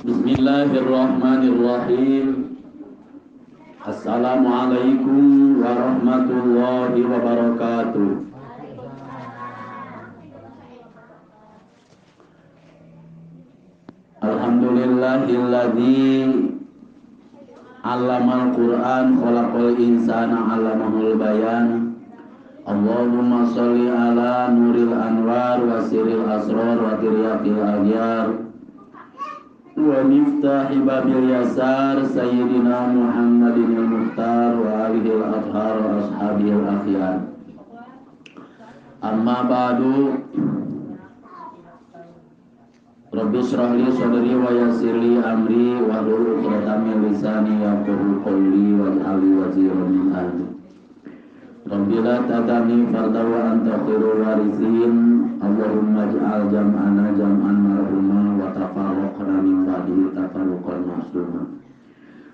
Bismillahirrahmanirrahim. Assalamualaikum warahmatullahi wabarakatuh. Alhamdulillahilladzi 'allamal Qur'an khalaqal insana 'allamahul bayan. Allahumma sholli ala nuril anwar wa sirril asrar wa tiryaqil aghyar wa miftahi babil yasar sayyidina Muhammadin al-Mukhtar wa alihi al-athhar wa ashabihi al-akhyar. Amma ba'du. Rabbi shrah li sadri wa yassir li amri wahlul 'uqdatam min lisani yafqahu qawli waj'al li waziran min ahli. Rabbi la tadani farda wa anta khairul warithin. Allahumma ij'al jam'ana jam'an marhuma wa tafarraqna min ba'dihi tafarruqan ma'suma.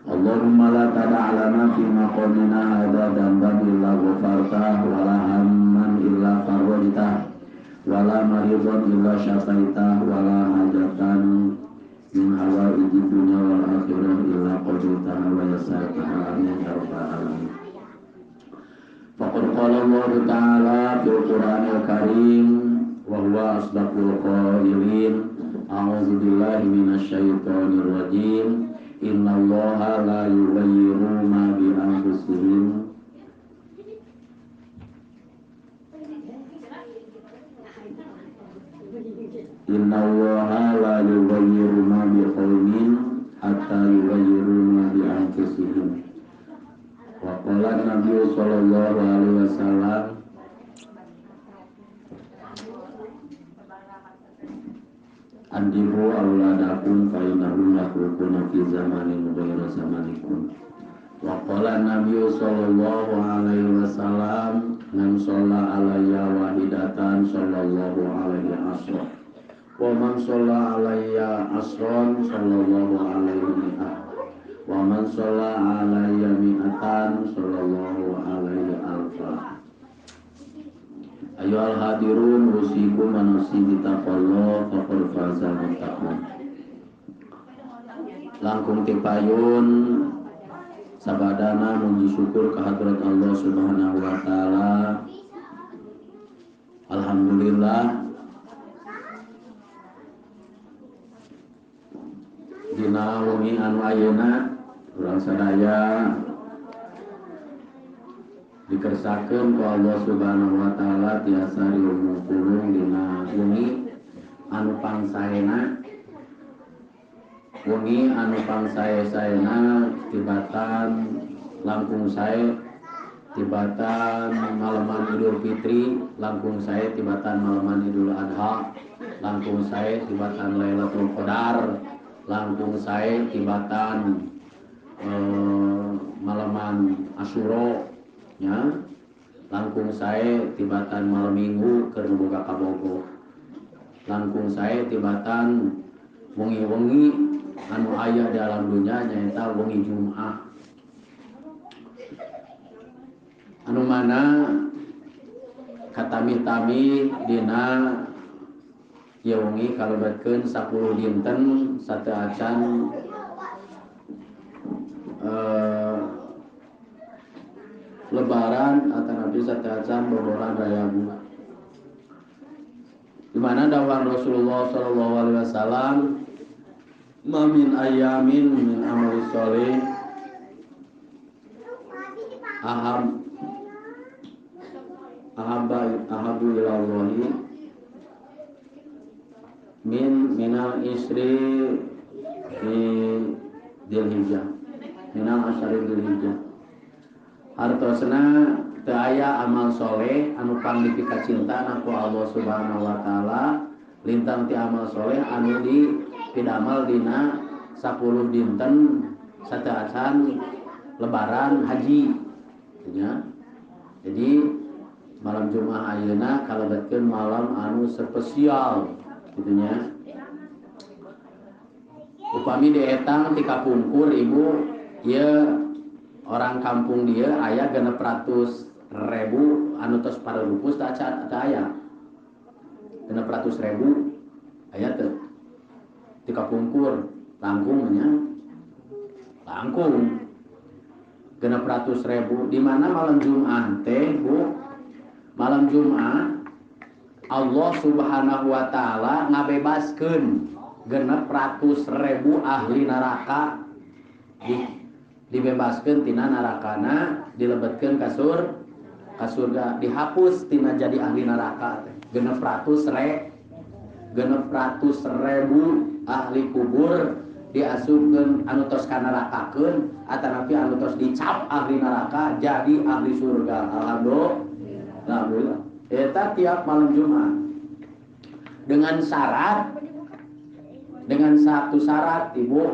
Allahumma la tada' lana fi maqamina hadza dhanban illa ghafartah wa la hamman illa farajtah wa la maridhan illa syafaitah wa la hajatan min hawaiji dunya wal akhirah illa qadaytaha wa yassartaha. Amin ya rabbal alamin. Faqad qala Allah ta'ala fil Qur'anil Karim wa huwa asdaqul qailin. A'udzu billahi minasyaitonir rajim. Innallaha la yughayyiru ma bi anfusihim Innallaha la yughayyiru ma bi qaumin hatta yughayyiru ma bi anfusihim. Wa qala Nabi sallallahu alaihi wasallam, andibu auladakum fa innahum yakhluquna fi zamanin ghairi zamanikum. Wa qala Nabi sallallahu alaihi wasallam, man shalla alayya wahidatan sallallahu alaihi asra wa man shalla alayya asran sallallahu alaihi mi'ah wa man shalla alayya mi'atan sallallahu alaihi alfa. Ayyuhal hadirun usikum wa nafsi bitaqwallah faqad fazal muttaqun. Langkung tipayun sabadana muji syukur kehadrat Allah Subhanahu wa taala. Alhamdulillah dina wengi anu ayeuna urang sadaya dikersakeun ku Allah Subhanahu wa taala tiasa riung kurung dina wengi anu pangsaena, wengi anu pangsae-saena tibatan langkung sae tibatan malaman Idul Fitri, langkung sae tibatan malaman Idul Adha, langkung sae tibatan Lailatul Qadar, langkung sae tibatan malaman Asyura ya, langkung sae tibatan malam Minggu keur boga kabogo, langkung sae tibatan wengi-wengi anu aya di alam dunya nyaeta wengi Jumat, anu mana katami-tami dina ieu wengi kalebetkeun 10 dinten sateuacan lebaran atau nabi sateuacan boboran rayabu. Di mana dawuhan Rasulullah sallallahu alaihi wasallam, ma min ayamin min amali sholih ahab ahabu ilallahi min minal isri di Dzulhijjah, minal asyari Dzulhijjah. Hartosna teu aya amal soleh anu pangdipika cinta ku Allah Subhanahu wa taala lintang ti amal soleh anu di pidamal dina 10 dinten sateuacan lebaran haji ya. Jadi malam Jumat ayeuna kalebetkeun malam anu spesial gitu nya. Upami dietang ti kapungkur ibu ieu orang kampung dia aya 600.000 anu tos parelupus teu aya 600.000 aya teu ti kapungkur. Langkung nya. Langkung 600.000 di mana malam Jumat teh Bu? Malam Jumat Allah Subhanahu wa taala ngabebaskeun 600.000 ahli neraka dibebaskeun tina narakana dilebetkeun ka surga dihapus tina jadi ahli neraka teh 600.000 ahli kubur diasupkeun anu tos ka nerakakeun atanapi anu tos dicap ahli neraka jadi ahli surga. Alhamdulillah. Eta tiap malam Jumat dengan syarat, dengan satu syarat ibu,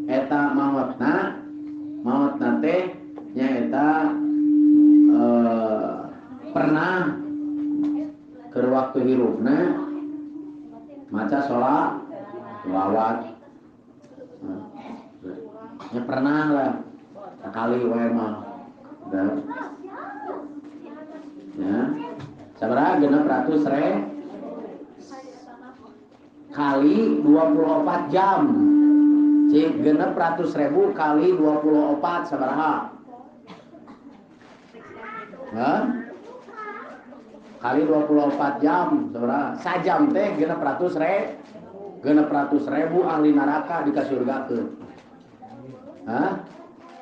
eta maotna teh nyaeta pernah keur waktu hirupna maca sholawat. Ya pernah lah sekali wae mah. Ya. Sabaraha 600.000 kali 24 jam. Cik 600.000 kali 24 sabaraha? Hah? Kali 24 jam sabaraha? Sajam teh 600.000 ahli neraka dikasurgakeun. Hah?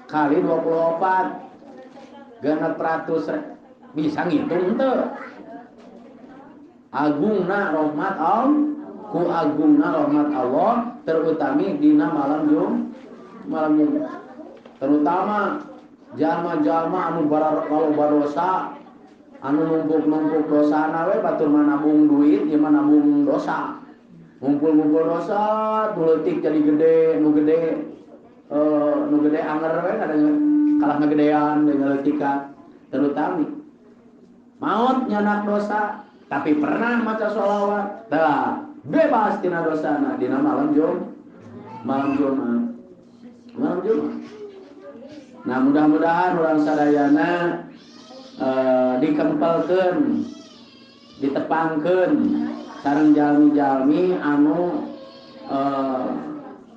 Kali 24 600.000 bisa ngitung teu? Agungna rahmat Allah, ku agungna rahmat Allah terutami dina malam Jumat. Terutama jalma-jalma anu loba dosa, anu numpuk-numpuk dosana we batur mah nabung duit, ieu mah nabung dosa. Ngumpul-ngumpul dosa, leutik jadi gede, nu gede nu gede anger we kadang kalah ngagedean ngaleutikan. Terutami maot nyanak dosa tapi pernah maca sholawat, dah bebas tina dosana dina malam Jumat. Malam Jumat. Nah, mudah-mudahan urang sadayana dikempelkeun, ditepangkeun sareng jalmi-jalmi anu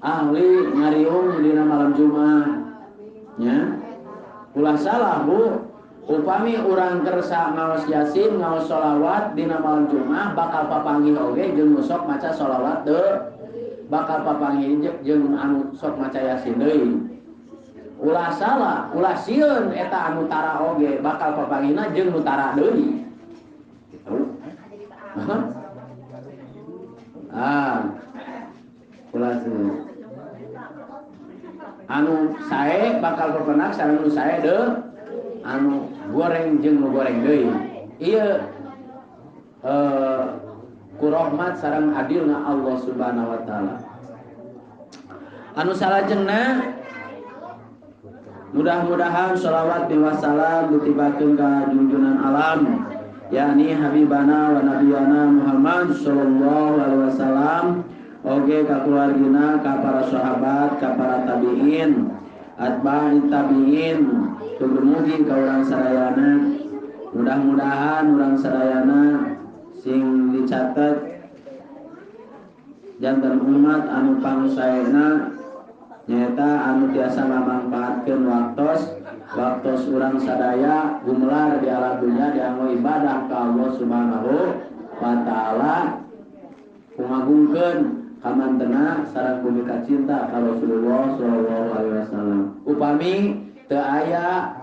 ahli ngariung dina malam Jumat. Nya. Ulah salah, Bu. Upami urang kersa ngaos Yasin, ngaos sholawat dina malam Jumat bakal papanggih oge jeung nu sok maca sholawat teu, bakal papanggih jeung anu sok maca Yasin deui. Ulah salah, ulah sieun eta anu tara oge bakal papanggihna jeung nu tara deui. Gitu. Ah. Ulah sieun. Anu sae bakal papenak sareng nu sae deui. Anu goreng jeung nu goreng deui. Ieu ku rahmat sareng adilna Allah Subhanahu wa taala. Anu salajengna mudah-mudahan sholawat wassalam ditibakeun ka junjunan alam yakni habibana wa nabiyana Muhammad sallallahu alaihi wasallam oge ka keluargina, ka para sahabat, ka para tabiin, atba'i tabiin, tumugi ka urang sadayana. Mudah-mudahan urang sadayana sing dicatet janten umat anu pangsaena nyaeta anu tiasa ngamangpaatkeun waktos urang sadaya gumelar di alam dunya dianggo ibadah ka Allah Subhanahu wa taala, kungagungkeun kamantena sareng kumika cinta ka Rasulullah sallallahu alaihi wasallam. Upami teu aya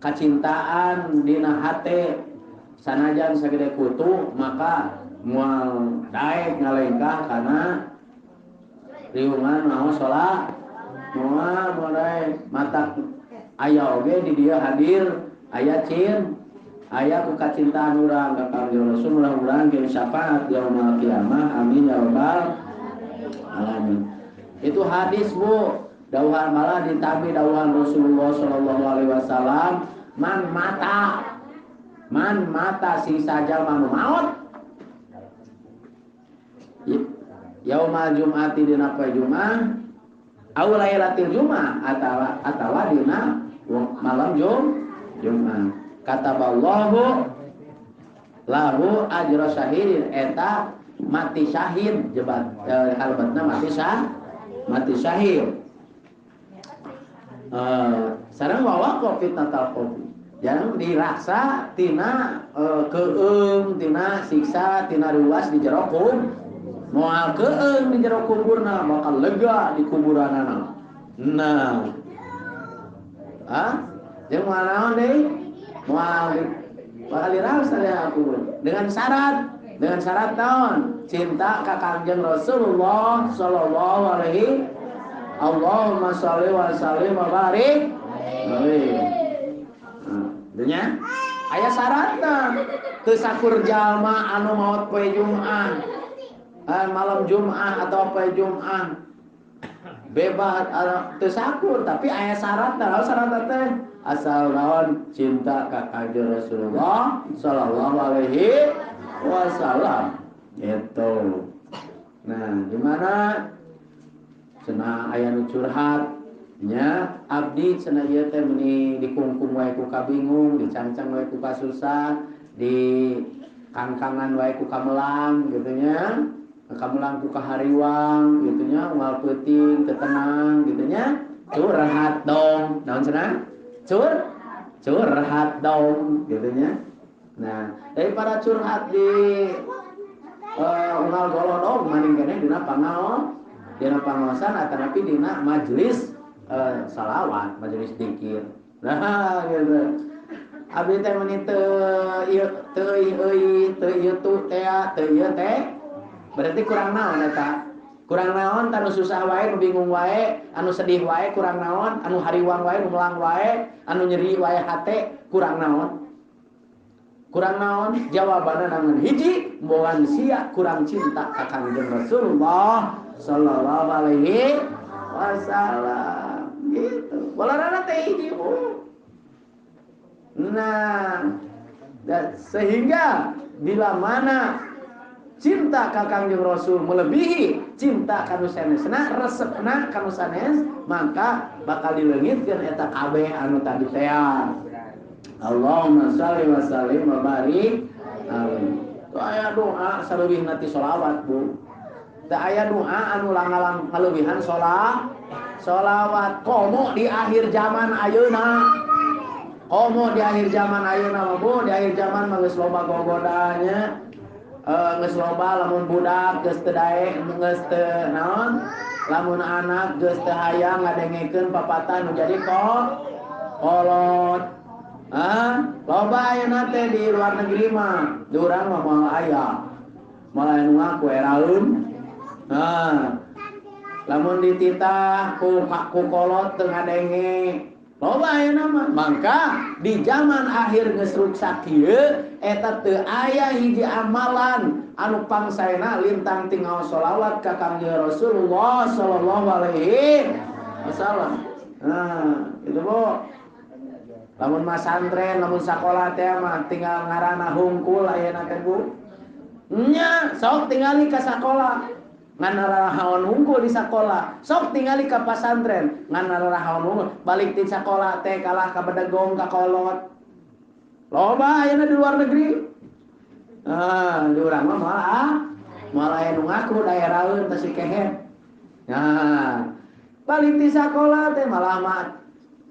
kacintaan dina hate sanajan sagede kutu maka moal daek ngalengkah kana riungan maos salat moal daek matak aya oge di dieu hadir aya cin aya ku kacintaan urang ka Kangjeng Rasul, mudah-mudahan jeung syafaat yaumul kiamah, amin ya rabbal alamin. Itu hadis Bu, dawuhan malah ditabi dawuhan Rasulullah sallallahu alaihi wasallam, man mata sisa jalma nu maot yaumal jum'ati dina poe Jumat aw lailatil Jumat atawa dina malam Jumat kataballahu lahu ajra syahidin, eta Mati syahid jebat kalebetna mati syahid. Sareng wawaqa fitnatal qabr. Yang dirasa tina keung, tina siksa, tina ruas di jero kubur. Moal keung di jero kuburna bakal lega di kuburanana. Nah. Ah, jeung moal naon deui? Moal bakal dirasa di kubur. Dengan syarat naon? Cinta ka Kangjeng Rasulullah sallallahu alaihi. Allahumma sholli wa sallim wa barik alaihi. Nah, aya syaratna. Teu sakur jalma anu maot poe Jumat, malam Jumat atau poe Jumat bebas teu sakur, tapi aya syaratna. Naon syaratna teh? Asal naon cinta ka Kangjeng Rasulullah sallallahu alaihi wasallam. Gitu. Nah, gimana? Cenah aya nu curhat nya abdi cenah ieu teh meuni dikungkum wae ku kabingung, dicangcang wae ku kasusah, di kangkangan wae ku kamelang gitu nya. Kamelang ku kahariwang gitu nya, unggal peuting teu tenang gitu nya. Curhat dong. Naon cenah? Curhat dong gitu nya. Nah, daripada curhat di unggal golodong maning keneh dina pangaos. Dina pangaosan atanapi dina majelis salawat, majelis dikir. Nah, gitu. Abdi teh meuni teu ieu teu euy teu ieu tu teh teu ieu teh. Berarti kurang naon eta? Kurang naon tanu susah wae, nu bingung wae, anu sedih wae kurang naon, anu hariwang wae, nu melang wae, anu nyeri wae hate kurang naon? Kurang naon? Jawabanna nangan hiji, moal sia kurang cinta ka Kangjeng Rasulullah sallallahu alaihi wasallam. Gitu. Balarana teh hiji, Bu. Nah, dan sehingga bila mana cinta ka Kangjeng Rasul melebihi cinta ka nu sanesna, resepna ka nu sanes, maka bakal dileungitkeun eta kabeh anu tadi teh. Allahumma shalli wa sallim wa barik alaihi. Teu aya doa saleuwihna ti sholawat, Bu. Teu aya doa anu langalang kaleuwihan sholawat. Komo di akhir zaman ayeuna. Komo di akhir zaman ayeuna mah, Bu, di akhir zaman mah geus loba gogodanya. Geus loba lamun budak geus teu daek, geus teu naon, lamun anak geus teu hayang ngadengekeun papatah nu jadi kolot. Ah, loba ayeuna teh di luar negeri mah, di urang mah moal aya. Moal aya nu ngaku eraeun. Nah, lamun dititah ku kolot teu ngadenge. Loba ayeuna mah. Mangka di zaman akhir geus ruksak kieu eta teu aya hiji amalan anu pangsaena lintang tinggal sholawat ka Kangjeng Rasulullah sallallahu alaihi wasallam. Nah, itu Bu. Lamun masantren, lamun sakola teh mah tinggal ngaranna hungkul ayeuna teh, Bu. Nya, sok tingali ka sakola. Ngan narahaon hungkul di sakola. Sok tingali ka pasantren, ngan narahaon hungkul. Balik ti sakola teh kalah ka bedegong ka kolot. Loba ayeuna di luar negeri. Ah, di urang mah moal ah. Moal aya nu ngaku daeraheun teh si kehed. Nah, balik ti sakola teh malah mah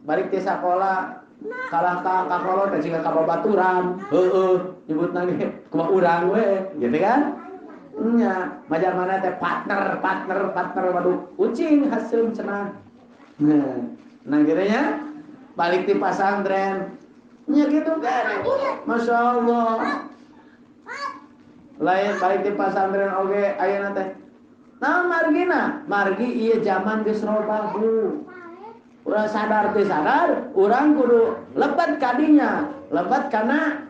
balik ti sakola kalah ka kolot teh siga ka babaturan. Heueuh, nyebutna ge kumaha urang we, gitu kan? Nya, majar mana teh partner, partner, waduh, ucing haseum cenah. Nah, gitu nya. Balik ti pasantren. Nya gitu kan. Masya Allah. Lain balik ti pasantren oge ayeuna teh. Nah, margina, margi ieu zaman geus robah, Bu. Urang sadar teu sadar, urang kudu lebat kadinya, lebat kana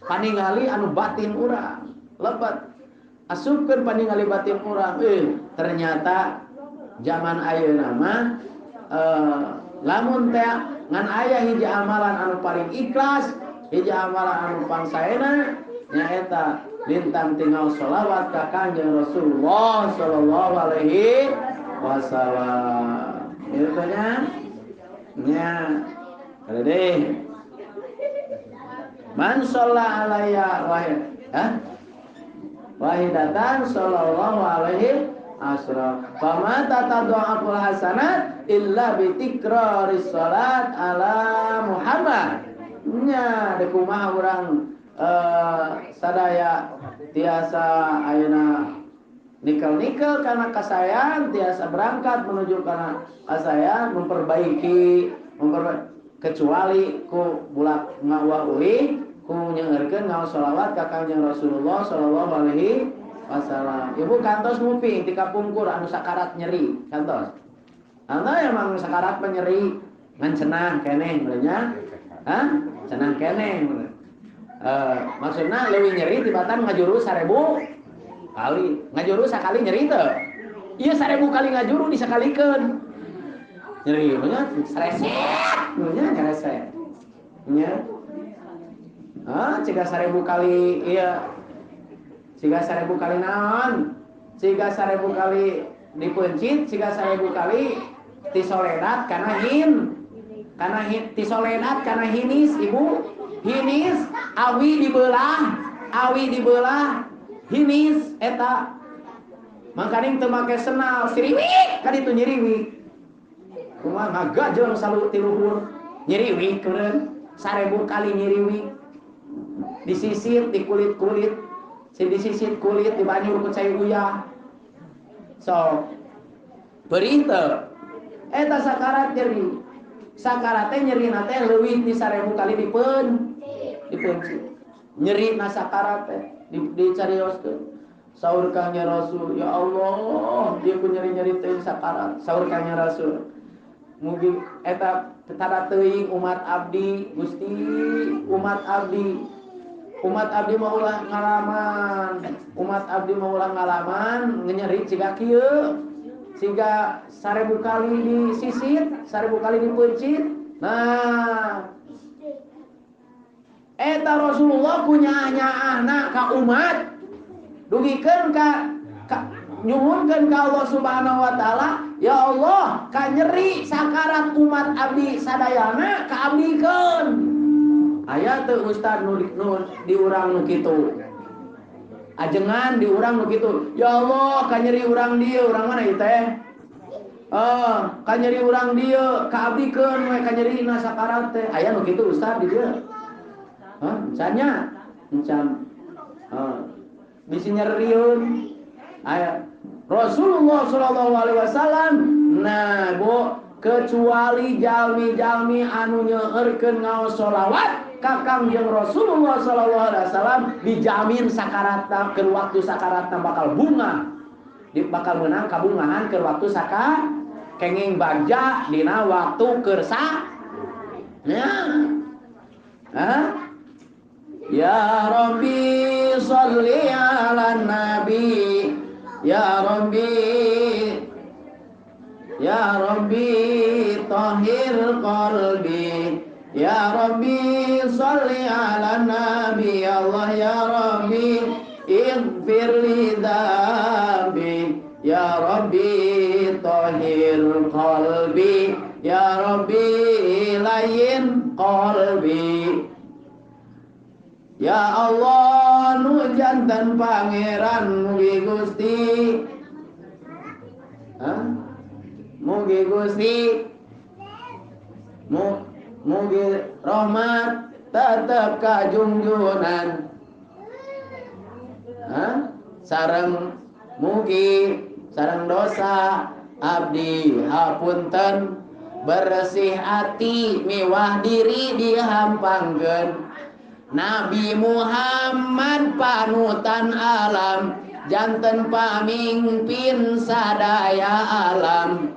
paningali anu batin urang, lebat asupkeun paningali batin urang. Ternyata zaman ayeuna mah lamun teh ngan aya hiji amalan anu paling ikhlas, hiji amalan anu pangsaena nyaeta lintang tinggal sholawat ka Kangjeng Rasulullah sallallahu alaihi wasallam. Itu nya. Nya. Kade deh. Man sholla alaiya wahid. Hah? Wahidatan sallallahu alaihi asra. Fama tatadha'aful hasanat illa bi tikraris salat ala Muhammad. Nya deuk kumaha urang sadaya tiasa ayeuna nikel-nikel karena kasayan, tiasa berangkat menuju karena kasayan memperbaiki kecuali ku bulak ngawah uih ku nyeurkeun ngaos sholawat ka Kangjeng Rasulullah sallallahu alaihi wasallam. Ibu kantos nguping ti kapungkur anu sakarat nyeri, kantos. Anu emang sakarat penyeri ngan cenah keneh nya. Hah? Cenah keneh. Maksudna leuwih nyeri tibatan ngajuru 1000 kali. Ngajuru sakali nyeri teu? Ieu 1000 kali ngajuru disakalikeun. Nyeri nya sreset, nya nyereset. Nya. Ah, ciga 1000 kali ieu. Ciga 1000 kali naon? Ciga 1000 kali dipeuncit, ciga 1000 kali tisoledat kana hin. Kana tisoledat kana hinis, ibu. Hinis awi dibelah hinis eta. Mangkaning teu make senal siriwik ka ditu nyiriwik. Kumaha ngagajeun salu ti luhur nyiriwik keureun 1000 kali nyiriwik. Disisit di kulit-kulit, si disisit kulit dibanyur ku cai uyah. So perih teu? Eta sakarat nyeri. Sakarat teh nyerina teh leuwih ti 1000 kali dipeuncit. Nyeri na sakarat teh dicarioskeun. Saur Kangjeng Rasul, ya Allah, dia ku nyeri-nyeri teh sakarat. Saur Kangjeng Rasul, mugi eta tada teuing umat abdi, Gusti, umat abdi. Umat abdi mah ulah ngalaman. Umat abdi mah ulah ngalaman nyeri ciga kieu. Siga 1000 kali disisit, 1000 kali dipeuncit. Nah, eta Rasulullah ku nyaah-nyaahna ka umat. Dugikeun ka nyuhunkeun ka Allah Subhanahu wa taala, ya Allah, ka nyeri sakarat umat abdi sadayana ka abdikeun. Aya teu ustad nu di urang nu kitu. Ajengan di urang nu kitu. Ya Allah, ka nyeri urang dieu, urang mana ieu teh? Ka nyeri urang dieu, ka abdikeun we ka nyerina sakarat teh. Aya nu kitu ustad di dieu. Hah, encan nya? Encan. Bisi nyerieun. Aya Rasulullah sallallahu alaihi wasallam, nah Bu, kecuali jalmi-jalmi anu nyeurkeun ngaos sholawat ka Kangjeng Rasulullah sallallahu alaihi wasallam dijamin sakaratna keur waktu sakaratna bakal bunga. Di bakal meunang kabungahan keur waktu saka kenging bagja dina waktu keur sa. Ya. Hah? Ya Rabbi sholli ala nabi. Ya Rabbi, ya Rabbi tahhir qalbi. Ya Rabbi sholli ala nabi. Ya Allah ya Rabbi ighfir li dzambi. Ya Rabbi tahhir qalbi. Ya Rabbi layyin qalbi. Ya Allah nu jantan pangeran mugi Gusti. Hah? Mugi Gusti mugi rahmat tetep kajungjunan. Hah? Sareng mugi sareng dosa abdi hapunten, bersih ati miwah diri dihampangkeun. Nabi Muhammad panutan alam, janten pamimpin sadaya alam.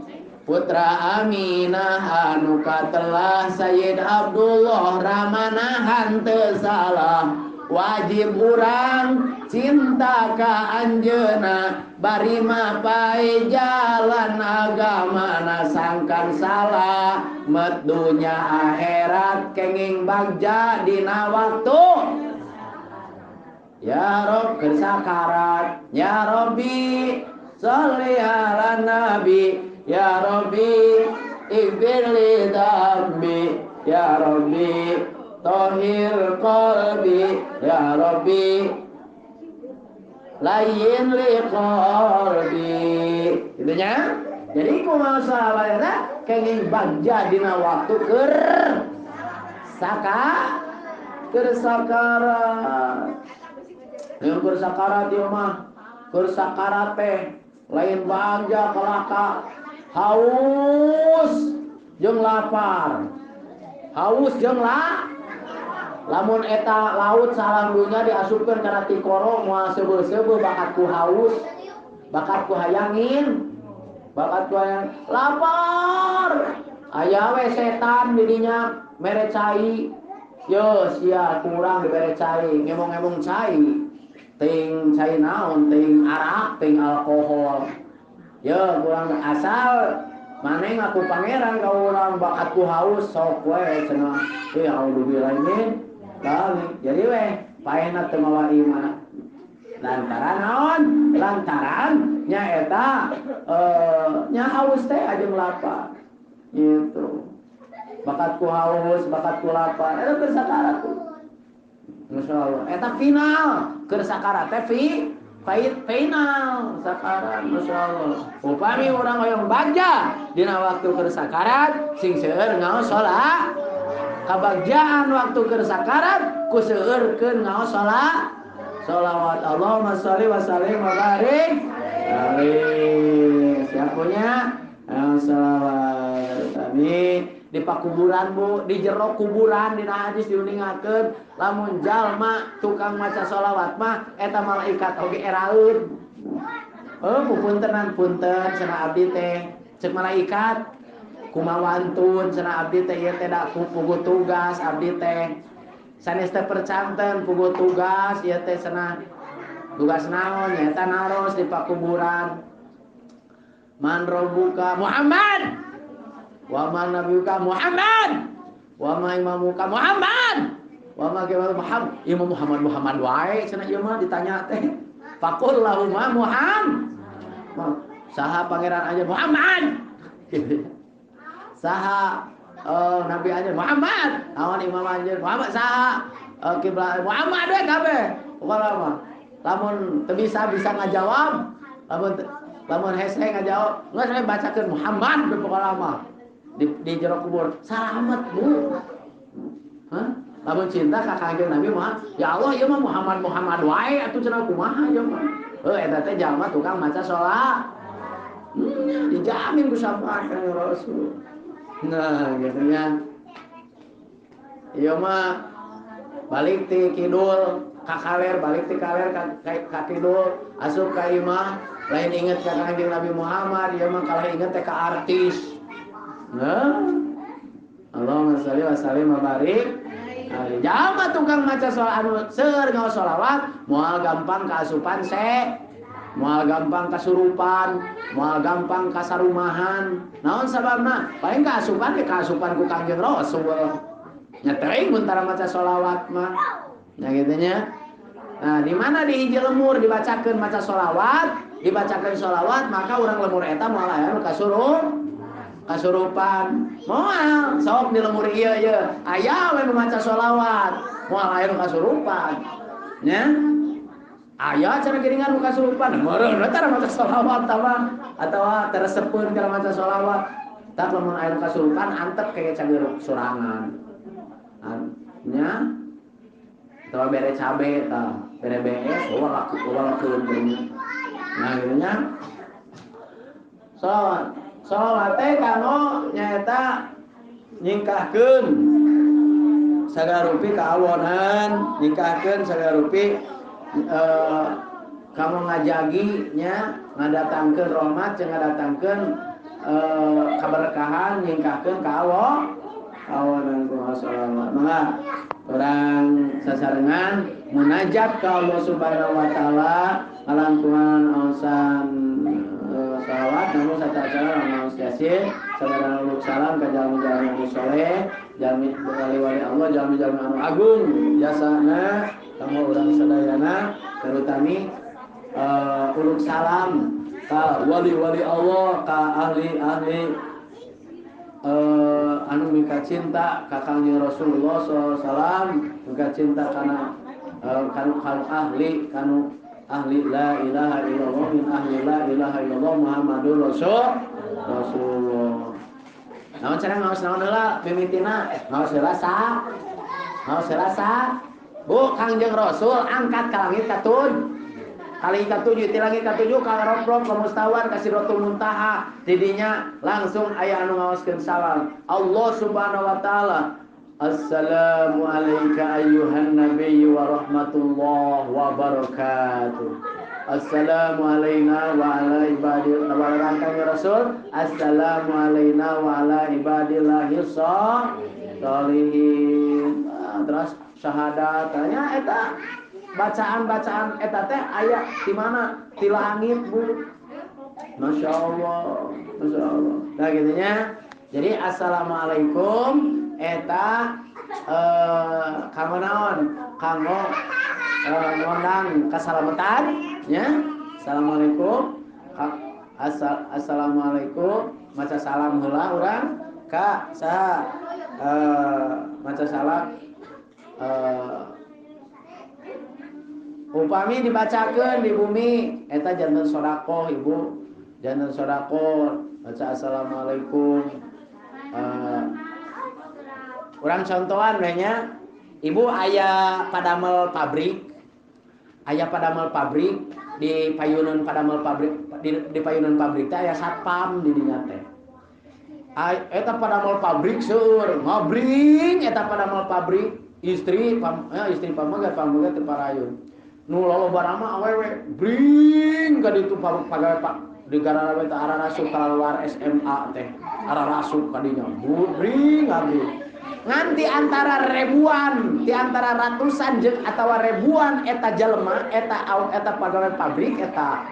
Putra Aminah anu katelah Sayyid Abdullah ramanahan teu salah. Wajib urang cinta ka anjeunna, bari mapai jalan agamana sangkan salah. Met dunya akhirat kenging bagja dina waktu. Ya Rob keur sakarat. Ya Rabbi sholli ala nabi. Ya Rabbi ighfir li dzambi. Ya Rabbi Tohir qalbi ya Rabbi layin li qalbi. Gitu nya. Jadi kumaha sholawat eta kenging bagja dina waktu keur keur sakarat. Yang keur sakarat ieu mah keur sakarat teh lain bagja kalaka haus jeung lapar. Haus jeung lamun eta laut salam dunya diasupkeun kana tikoro moal seubeuh-seubeuh bakat ku haus, bakat ku hayangin, bakat ku hayang lapar. Aya we setan di dinya mere cai. Yo sia kurang dibere cai, ngemong-ngemong cai. Ting cai naon, ting arak, ting alkohol. Yo kurang asal maneh ngaku pangeran ka urang bakat ku haus sok we cenah. Eh auzubillahi min dzalik. Jadi we paehna teu mawa iman. Lantaran naon? Lantaran nya eta nya haus teh aja lapar. Gitu. Bakat ku haus, bakat ku lapar. Eta keur sakarat tuh. Masyaallah. Eta final keur sakarat teh final sakarat masyaallah. Upami urang hoyong bagja dina waktu keur sakarat sing seueur ngaos salat. Kabagjaan waktu keur sakarat ku seueurkeun ngaos salat. Sholawat Allahumma sholli wa sallim wa barik alaihi. Siap punya sholawat kami di pakuburan bu, di jero kuburan dina hadis diuningakeun lamun jalma tukang maca sholawat mah eta malaikat oge eraeun. Oh puntenan punten cenah abdi teh cek malaikat kumaha wantun cenah abdi teh ieu teh da puguh tugas abdi teh sanes teh percanten puguh tugas ieu teh cenah tugas naon nyaeta naros di pakuburan. Man rabbuka Muhammad wa man nabiyuka Muhammad wa ma imamuka Muhammad wa ma kiblat Muhammad. Imam Muhammad Muhammad wae cenah ieu mah ditanya teh. Faqul lahuma Muhammad. Saha pangeran aja Muhammad. Saha nabi aja Muhammad, awan imam aja Muhammad, saha kiblat Muhammad we kabeh. Pokona mah lamun teu bisa ngajawab, lamun hese ngajawab, geus we bacakeun Muhammad we pokona mah. Di jero kubur salamet bu. Hah? Lamun cinta ka Kangjeng Nabi mah, ya Allah ieu mah Muhammad Muhammad wae atuh cenah kumaha ieu mah. Heuh eta teh jalma tukang maca salat. Dijamin ku syafaat Kangjeng Rasul. Nah, gitu nya. Ieu mah balik ti kidul ka kaler, balik ti kaler ka kidul, asup ka imah, lain inget ka Kangjeng Nabi Muhammad, ieu mah kalah inget teh ka artis. Nah, Allahumma sholli wa sallim wa barik. Jalma tukang maca sholawat anu seueur ngaos sholawat, moal gampang kaasupan se, moal gampang kasurupan, moal gampang kasarumahan. Naon sababna? Paling kaasupan ge kaasupan ku Kangjeng Rasul. Nya teuing mun tara maca sholawat mah. Nya kitu nya. Nah, di mana di hiji lemur dibacakeun maca sholawat, dibacakeun sholawat maka urang lemur eta moal aya nu kasurupan. Moal sok di lemur ieu ieu aya we nu maca sholawat, moal aya nu kasurupan. Nya aya cara geuningan nu kasurupan, meureun we tara maca sholawat tah atawa teresepeun kana maca sholawat. Tah lamun aya nu kasurupan antep kayak cager sorangan. Nya atawa bere cabe tah, bere bees walakeun geuning. Nah kitu nya. Sholawat sholawat teh kanggo nyaeta nyingkahkeun sagarupi kaawonan, nyingkahkeun sagarupi kamu ngajagi nya ngadatangkeun rahmat jeung ngadatangkeun kaberkahan, nyingkahkeun kaawonan kumaha sholawat. Mangga urang sasarengan munajat ka Allah Subhanahu wa taala ngalangkungan aosan sholawat namun satu acara ngaos yasin saudara uluk salam ka jalmi-jalmi anu soleh, jalmi wali-wali Allah, jalmi-jalmi anu agung jasana kamu urang sadayana terutami uluk salam ka wali-wali Allah, ka ahli-ahli anu mika cinta ka Kangjeng Rasulullah sallallahu alaihi wasallam, mika cinta kana kanu ahli kanu ahli la ilaha illallah min ahli la ilaha illallah Muhammadur Rasulullah. Naon cenah ngaos naon heula mimitina? Ngaos heula sa? Ngaos heula sa? Bu, Kangjeng Rasul angkat ka langit katujuh. Kali katujuh, ti langit katujuh ka roprok ka mustawan ka Sidratul Muntaha. Didinya langsung aya anu ngaoskeun salam. Allah Subhanahu wa taala, Assalamu alayka ayyuhan nabiyyu wa rahmatullah wa barakatuh. Assalamu alayna wa ala ibadillah wa ala Rasul. Assalamu alayna wa ala ibadillahi sholihin. Terus syahadat tanya eta bacaan-bacaan eta teh aya di mana? Di langit, Bu. Masya Allah, Masya Allah. Nah gitunya. Jadi assalamualaikum eta kanggo naon? Kanggo ngondang kasalamatan nya. Assalamualaikum. Assalamualaikum maca salam heula urang ka saha maca salam upami dibacakeun di bumi eta janten sedekah ibu, janten sedekah baca assalamualaikum. Urang contohan we nya, ibu aya padamel pabrik, aya padamel pabrik di payunan padamel pabrik di payunan pabrik teh aya satpam di dinya teh. Eta padamel pabrik seueur ngabring eta padamel pabrik istri istri pamegat pamegat teu parayun. Nu loloba mah awewe bring ka ditu pagawe pak di garara we teh ararasup kaluar SMA teh ararasup ka dinya bring abdi ngan di antara ribuan di antara ratusan jeung atawa ribuan eta jelema eta eta pagawe pabrik eta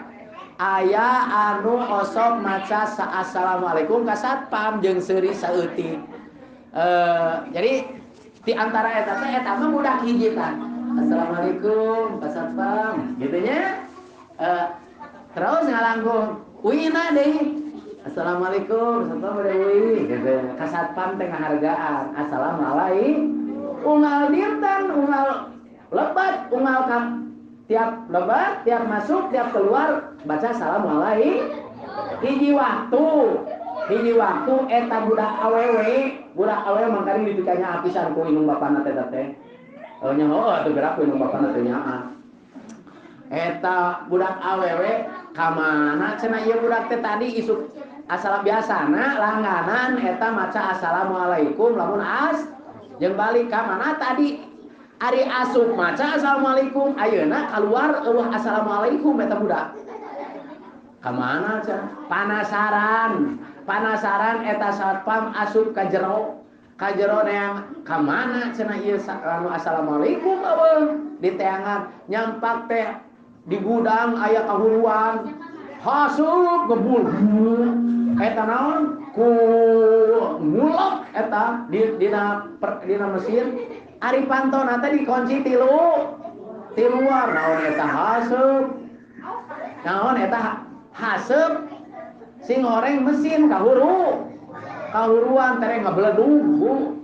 aya anu osok maca assalamualaikum ka satpam jeung seuri saeutik. Jadi di antara eta teh eta mah budak hiji tah. Assalamualaikum Pak Satpam gitu nya. Terus ngalangkung uina deui. Assalamualaikum Satpam bade uih gitu. Ka satpam teh ngahargaan. Assalamualaikum. Unggal dinten unggal lebat unggal ka tiap lebat tiap masuk tiap keluar baca assalamualaikum. Hiji waktu eta budak awewe mangkaring dipikanya apisan ku indung bapana teh teh. Nya heueuh atuh gerak ku indung bapana teh nyaah. Eta budak awewe ka mana cenah ieu budak teh tadi isuk asal biasana langganan eta maca assalamualaikum lamun as jeung balik ka mana tadi ari asup maca assalamualaikum ayeuna kaluar eueuh assalamualaikum eta budak. Ka mana cenah? Panasaran. Panasaran eta satpam asup ka jero. Ka jero neang ka mana cenah ieu anu assalamualaikum eueuh di teangan nyampak teh di gudang aya kahuruan hasup ngebul eta naon ku ngulok eta di dina mesin ari pantona teh dikunci tilu tiluar naon eta haseup naon eta haseup sing horeng mesin kahuru kahuruan tereng ngabeledug bu.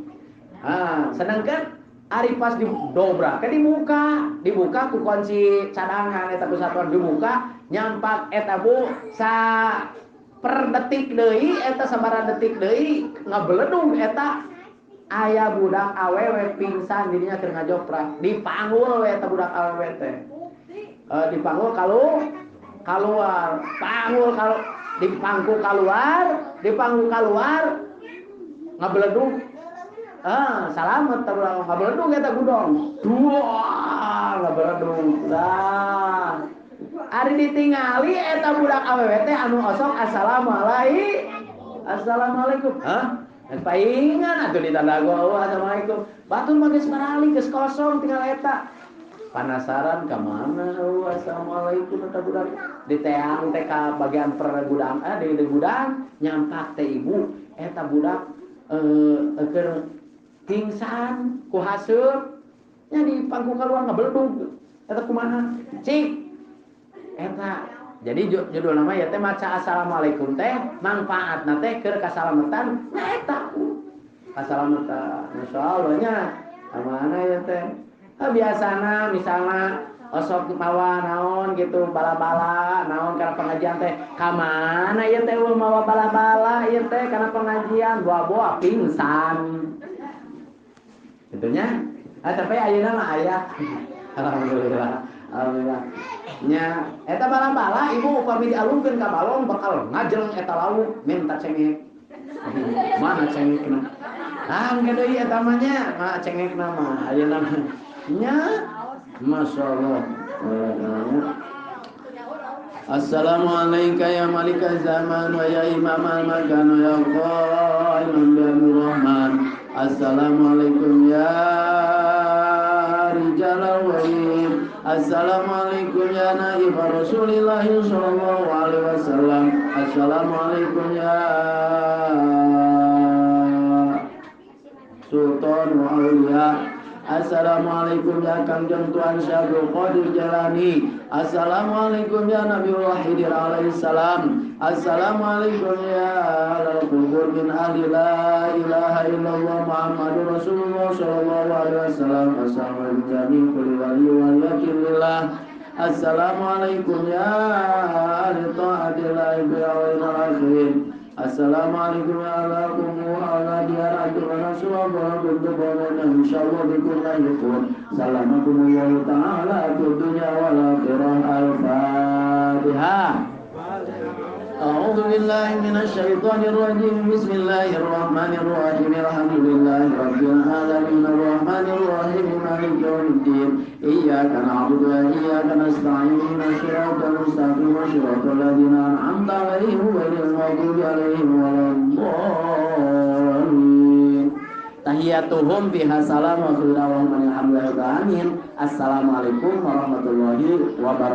Ah, sedangkan ari pas didobrak ke dibuka ku kunci cadangan eta ku satuan dibuka nyampak eta bu sa per detik deui eta sabaraha detik deui ngabeledug eta aya budak awewe pingsan dirinya keur ngajoprak dipanggul we eta budak awewe teh dipanggul kalau keluar panggul kalau dipangku keluar ngabeledug salamet taruh ngabeledug eta gudong dua ngabeledug lah ari ditingali eta budak awewe teh anu osok assalamualaikum assalamualaikum hah paingan atuh ditanda gua assalamualaikum batur mah geus marali geus kosong tinggal eta penasaran ka mana assalamualaikum eta budak di teang teh ka bagian per gudang di gudang nyampak teh ibu eta budak keur pingsan ku haseup nya di pangku kaluar ngabeledug eta kumaha cik eta jadi judul nama ya teh maca assalamualaikum teh manfaatna teh keur kasalametan nya eta Kasalamatan. Masyaallah nya. Mana ya teh? Biasana misalna osok mawa naon gitu bala-bala naon kana pengajian teh ka mana ieu teh mawa bala-bala ieu teh kana pengajian boa-boa pingsan. Gitu nya. Tapi ayeuna mah aya. Alhamdulillah. Alhamdulillah. Nya eta bala-bala ibu upami dialungkeun ka balong bakal ngajeng eta lauk minta cengek. Mana cengekna? Ah, engke deui eta mah nya, mah cengekna mah ayeuna mah. Nya masyaallah. Assalamualaikum ya malikal zaman wa ya imam al-makan wa ya qaiman bi rahman. Assalamualaikum ya rijalal ghaib. Assalamualaikum ya naib Rasulillah sallallahu alaihi wasallam. Assalamualaikum ya Sultan wa Aulia. Assalamualaikum ya Kangjeng Tuan Syekh Qadir Jalani. Assalamualaikum ya Nabiullah Khidir alaihi salam. Assalamualaikum ya ahlal qubur min ahli la ilaha illallah Muhammadur Rasulullah sallallahu alaihi wasallam. Assalamualaikum ya min kulli wali waliyakillah. Assalamualaikum ya ahli ta'atillahi bil awwalin wal akhirin. Assalamualaikum ya alakum wa ala diyar abdul rasulullah insyaallah bikum la yakun. Salamakumullah ta'ala fid dunya wal akhirah. Al-Fatihah. A'udzu billahi minasyaitonir rajim. Bismillahirrahmanirrahim. Alhamdulillahi rabbil alamin arrahmanir rahim maliki yaumiddin. Iyyaka na'budu wa iyyaka nasta'in. Ihdinas siratal mustaqim siratal ladzina an'amta 'alaihim ghairil maghdubi 'alaihim waladdallin. Tahiyatuhum biha salam wa khairu da'wahum alhamdulillahi rabbil alamin. Assalamualaikum warahmatullahi wabarakatuh.